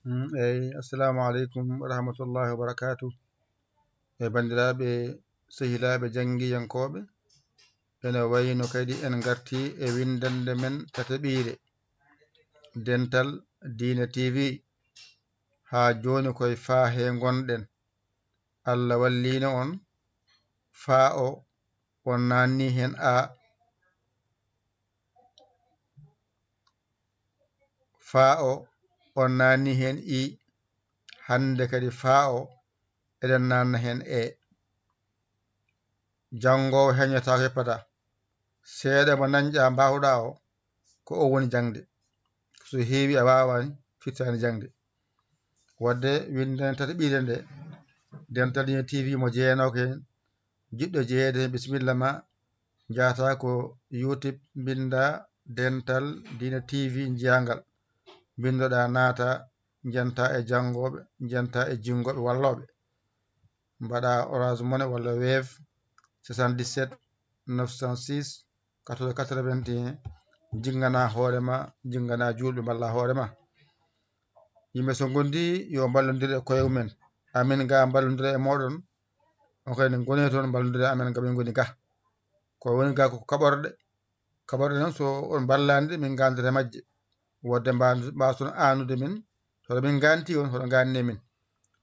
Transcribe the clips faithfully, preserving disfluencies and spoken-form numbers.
Mm, eyi, assalamu aleykum wa rahmatullahi wa barakatuh. E banndiraaɓe, sehilaaɓe janngiyankooɓe, ene wayno kadi en ngartii e winndannde men tataɓiire, Dental Diine T V. Haa jooni koye faa he ngonɗen. Allah walliino on, faa o, on naanni heen a, faa o, on naanni heen i, hannde kadi faa o, eɗen naanna heen e. Janngoowo heñotaako heppataa. Seeɗa mo nanƴaa mbaawɗaa o, ko o woni jaŋde. So heewi a waawaani, firtaani jaŋde. Wadde winndannde tataɓiire nde, Dental Diine T V mo jeenooka heen, jiɗɗo jeyeede heen, bisimilla ma, njaata ko YouTube, mbinnda Dental Diine T V njiyaa ngal. Mbinndoɗaa, naata, njenta e janngooɓe, njenta e jinngooɓe wallooɓe. Mbaɗa Orange Money walla Wave, soixante-dix-sept neuf cent six quatre-vingts quatre-vingt-un, njinnganaa hoore ma, njinnganaa juulɓe, mballa hoore ma. Yimɓe so ngondi, yo mballondir e koye mumen. Amin ga mballondira e mooɗon, on kadi ngone toon mballondira e amen ga min ngoni ga. Ko woni ga ko kaɓorɗe. Kaɓorɗe noon, so on mballaani ɗe, min ngaandata e majje. Wodde mba-, mbaason aanude min, hoto min ngaanti on, hoto ngaanni min.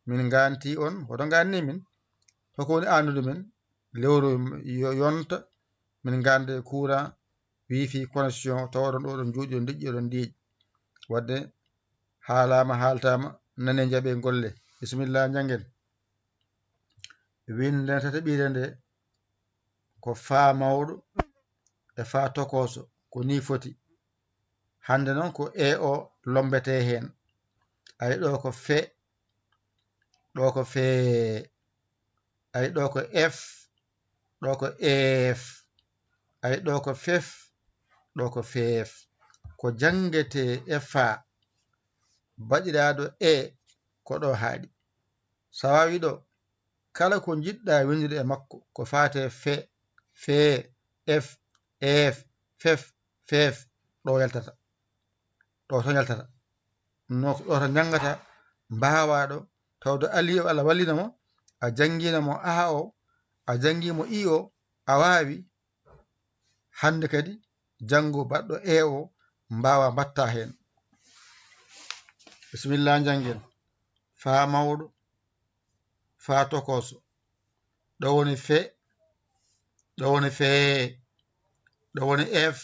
Min ngaanti on, hoto ngaanni min. Hoko woni aanude min? Lewru yo-, yonta, min ngaanda e courant, wifi, connexion, tawa oɗon ɗo, oɗon jooɗi, oɗon deƴƴi, oɗon deeƴi. Wadde haalaama, haaltaama, nane, njaɓe, golle. Bisimilla, njanngen. Winndannde tataɓiire nde ko faa mawɗo e faa tokooso, ko nii foti. Hannde noon ko e o lommbetee heen. Ay ɗo ko fe, ɗo ko fee. Ay ɗo ko ef, ɗo ko eef. Ay ɗo ko fef, ɗo ko feef. Ko janngetee e faa, baɗiraaɗo e, ko ɗo haaɗi. So a waawii ɗo, kala ko njiɗɗaa winndude e makko, ko faati e fe, fee, ef, eef, fef, feef, ɗo yaltata. Ɗo tan yaltata. No ɗo tan njanngata, mbaawaa ɗo, tawde alii o, Allah walliino mo, a janngiino mo a o, a janngii mo i o, a waawi. Hannde kadi, janngo baɗɗo e o, mbaawaa mbaɗtaa heen. Bisimilla, njanngen. Faa mawɗo, faa tokooso. Ɗo woni fe, ɗo woni fee, ɗo woni ef,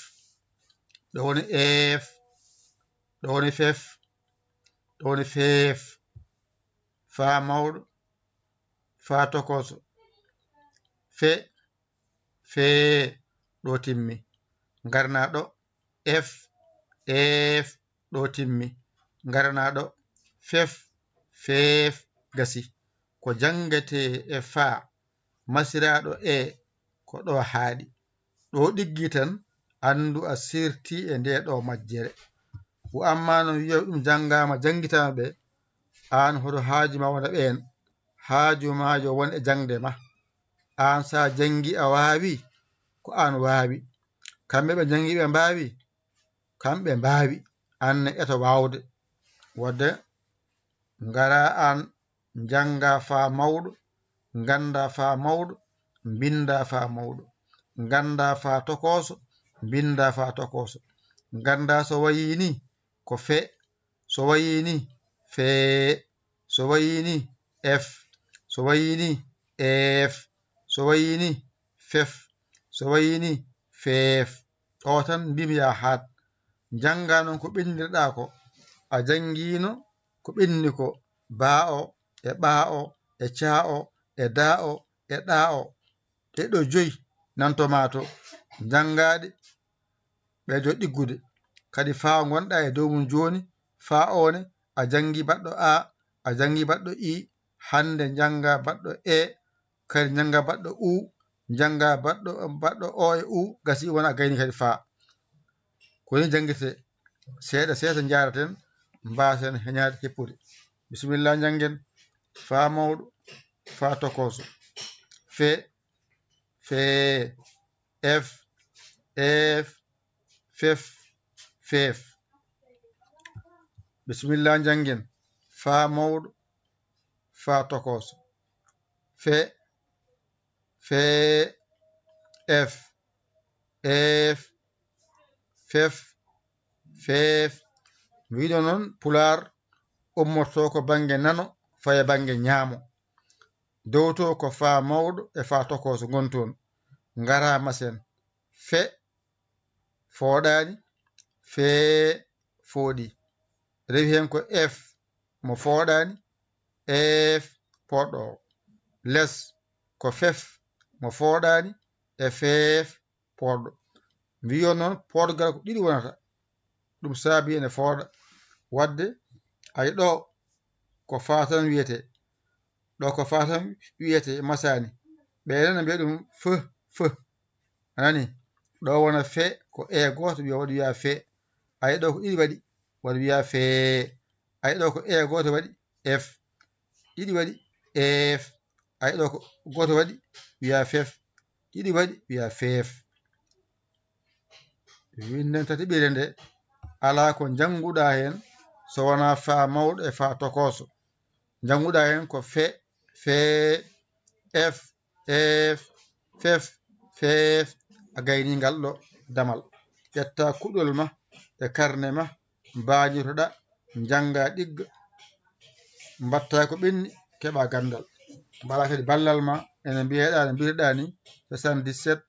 ɗo woni eef, ɗo woni fef, ɗo woni feef. Faa mawɗo, faa tokooso. Fe, fee, ɗo timmi. Ngarnaa ɗo, ef, eef, ɗo timmi. Ngarnaa ɗo, fef, feef, gasi. Ko janngetee e faa, masiraaɗo e, ko ɗo haaɗi. Ɗo ɗiggi tan, anndu a sirtii e ndee ɗo majjere. Wo ammaa no wiya ɗum janngaama, janngitaama ɓe, aan hoto haaju ma wona ɓeen. Haaju ma yo won e jaŋde ma. Aan so a janngii a waawi, ko aan waawi. Kamɓe ɓe njanngi ɓe mbaawi, kamɓe mbaawi. Aan ne eto waawde. Wadde ngaraa aan njanngaa faa mawɗo, nganndaa faa mawɗo, mbinndaa faa mawɗo. Nganndaa faa tokooso, mbinndaa faa tokooso. Nganndaa so wayii nii ko fe, so wayii nii fee, so wayii nii ef, so wayii nii eef, so wayii nii fef, so wayii nii feef. Ɗo tan mbimi yaa haat. Njanngaa noon ko ɓinndirɗaa ko. A janngiino ko ɓenni ko, baa o, e ɓaa o, e caa o, e daa o, e ɗaa o. Ɗe ɗo joyi nanto maa to. Njanngaa ɗe, ɓeydo ɗiggude. Kadi faa ngonɗaa e dow mum jooni, faa o ne, a janngii baɗɗo a, a janngii baɗɗo i, hannde njanngaa baɗɗo e, kadi njanngaa baɗɗo u, njanngaa baɗɗo, baɗɗo o e u, gasi wona a gayni kadi faa. Ko ni janngirtee. Seeɗa seeɗa njaaraten, mbaasen heñaade heppude. Bisimilla, njanngen. Faa mawɗo, faa tokooso. Fe, fee, ef, eef, fef, feef. Bisimilla, njanngen. faa mawɗo, faa tokooso. Fe, fee, ef, eef, fef, feef. Mi wiino noon, Pulaar ummortoo ko bannge nano, faya bannge ñaamo. Dowtoo ko faa mawɗo e faa tokooso ngon toon. Ngaraa masen. Fe, fooɗaani, fee, fooɗi. Rewi heen ko ef, mo fooɗaani, eef, pooɗɗo o. Les, ko fef, mo fooɗaani, e feef, pooɗɗo. Mbiyon noon, pooɗgal ko ɗiɗi wonata. Ɗum saabi ene fooɗa. Waɗde, ay ɗo, ko faa tan wiyetee. Ɗo ko faa tan wiyetee, masaani. Ɓe enen no mbiya ɗum fë, fë. A nani? Ɗo wona fe, ko e gooto wiya, waɗi wiya fee. Ay ɗo ko ɗiɗi waɗi, waɗi wiya fee. Ay ɗo ko e gooto waɗi, ef. Ɗiɗi waɗi, eef. Ay ɗo ko gooto waɗi, wiya fef. Ɗiɗi waɗi, wiya feef. Winnden tati ɓire nde, alaa ko njannguɗaa heen so wonaa faa mawɗo e faa tokooso. Njannguɗaa heen ko fe, fee, ef, eef, fef, feef. A gaynii ngal ɗo damal. Ƴetta kuɗol ma e karne ma, mbaajotoɗaa, njanngaa ɗigga, mbaɗtaa ko ɓenni, keɓaa ganndal. Mbaɗaa kadi ballal ma, ene mbiyeɗaa no mbiytoɗaa ni, soixante-dix-sept,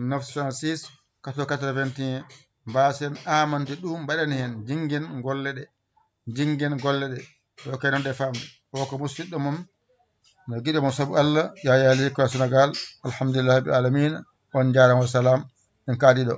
neuf cent six, quatre-vingt-un. Mbaasen amande ɗum, mbaɗen heen, njinngen golle ɗe, njinngen golle ɗe. Ɗo kay noon ɗe famɗi. O ko musidɗo mon, no giɗo mon sabu Allah, Yaya Ly ko Sénégal. Alhamdulillahi rabbil alamina. On njaaraama, wa salaam. En kaadi ɗo.